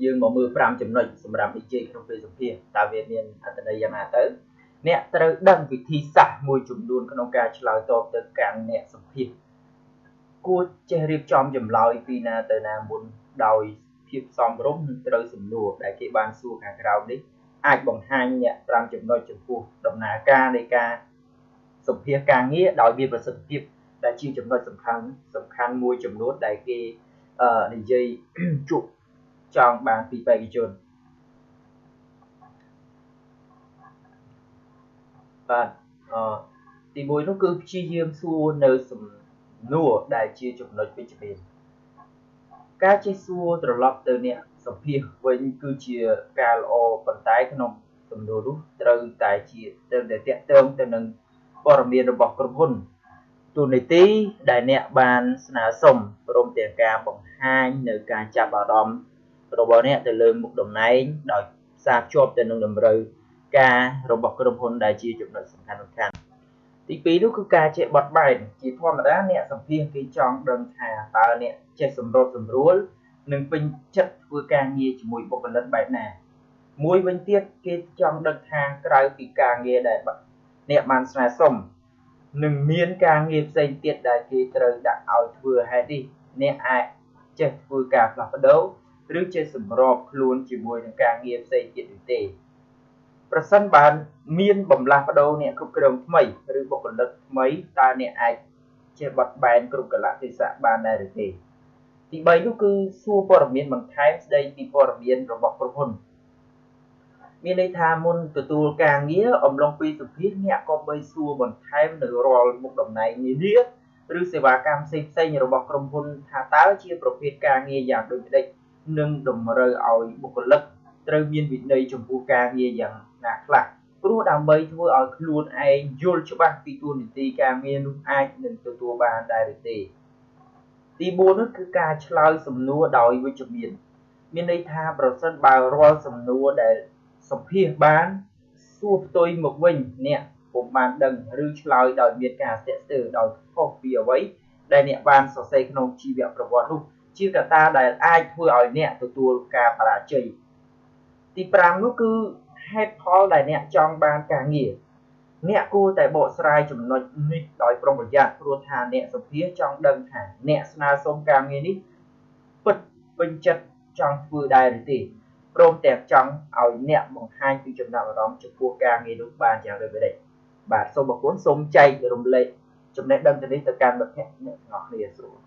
យើងមកមើល5ចំណុចសម្រាប់និយាយក្នុងពេលសម្ភាសន៍តើវាមានអត្ថន័យយ៉ាងណាទៅអ្នកត្រូវដឹងវិធីសាស្ត្រមួយចំនួនក្នុងការឆ្លើយតបទៅកាន់អ្នកសម្ភាសន៍គួរចេះរៀបចំចម្លើយពីណាទៅណាមុនដោយភាពសមរម្យនិងត្រូវសំណួរដែលគេបានសួរខាងក្រោមនេះអាចបង្ហាញអ្នក5ចំណុចចំពោះដំណើរការនៃការសម្ភាសន៍ការងារដោយមានប្រសិទ្ធភាពដែលជាចំណុចសំខាន់មួយចំនួនដែលគេនិយាយជួបចង់បានពីបេក្ខជនបាទទី1នោះគឺព្យាយាមសួរនៅសំណួរដែលជាចំណុចវិជ្ជមានការចេះសួរត្រឡប់ទៅអ្នកសម្ភាសន៍វិញគឺជាការល្អប៉ុន្តែក្នុងសំណួរនោះត្រូវតែទាក់ទងទៅនឹងព័ត៌មានរបស់ក្រុមហ៊ុនតួនាទីដែលអ្នកបានស្នើសុំព្រមទាំងការបង្ហាញនៅការចាប់អារម្មណ៍របស់អ្នកទៅលើមុខតំណែងដោយផ្សារភ្ជាប់ទៅនឹងតម្រូវការរបស់ក្រុមហ៊ុនដែលជាចំណុចសំខាន់ទី2នោះគឺការចេះបត់បែនជាធម្មតាអ្នកសម្ភាសន៍គេចង់ដឹងថាតើអ្នកចេះសម្របសម្រួលនិងពេញចិត្តធ្វើការងារជាមួយបុគ្គលិកបែបណាមួយវិញទៀតគេចង់ដឹងថាក្រៅពីការងារដែលអ្នកបានស្នើសុំនឹងមានការងារផ្សេងទៀតដែលគេត្រូវដាក់ឲ្យធ្វើហេតុនេះអ្នកអាចចេះធ្វើការផ្លាស់ប្ដូរឬចេះសម្របខ្លួនជាមួយនឹងការងារផ្សេងទៀតឬទេប្រសិនបើមានបំលាស់ប្ដូរអ្នកគ្រប់គ្រងថ្មីឬបុគ្គលិកថ្មីតើអ្នកអាចចេះបត់បែនគ្រប់កាលៈទេសៈបានដែរឬទេទី3នោះគឺសួរព័ត៌មានបន្ថែមស្ដីពីព័ត៌មានរបស់ក្រុមហ៊ុនមានន័យថាមុនទទួលការងារអំឡុងពេលសម្ភាសន៍អ្នកក៏បីសួរបន្ថែមនៅរាល់មុខតំណែងនានាឬសេវាកម្មផ្សេងៗរបស់ក្រុមហ៊ុនថាតើជាប្រភេទការងារយ៉ាងដូចម្តេចនិងតម្រូវឲ្យបុគ្គលិកត្រូវមានវិន័យចំពោះការងារយ៉ាងណាខ្លះព្រោះដើម្បីធ្វើឲ្យខ្លួនឯងយល់ច្បាស់ពីតួនាទីការងារនោះអាចនឹងទទួលបានដែរឬទេទី4នោះគឺការឆ្លើយសំណួរដោយវិជ្ជមានមានន័យថាប្រសិនបើរាល់សំណួរដែលសម្ភាសន៍បានសួរផ្ទុយមកវិញអ្នកពុំបានដឹងឬឆ្លើយដោយមានការស្ទាក់ស្ទើរដោយខុសពីអ្វីដែលអ្នកបានសរសេរក្នុងជីវប្រវត្តិនោះជាកត្តាដែលអាចធ្វើឲ្យអ្នកទទួលការបរាជ័យទី5នោះគឺហេតុផលដែលអ្នកចង់បានការងារអ្នកគួរតែបកស្រាយចំណុចនេះដោយប្រុងប្រយ័ត្នព្រោះថាអ្នកសម្ភាសន៍ចង់ដឹងថាអ្នកស្នើសុំការងារនេះពិតពេញចិត្តចង់ធ្វើដែរឬទេព្រមទាំងចង់ឲ្យអ្នកបង្ហាញពីចំណាប់អារម្មណ៍ចំពោះការងារនោះបានយ៉ាងដូចម្តេចបាទសូមអរគុណសូមចែករំលែកចំណេះដឹងទៅនេះទៅកាន់មិត្តភ័ក្តិអ្នកទាំងអស់គ្នាសូម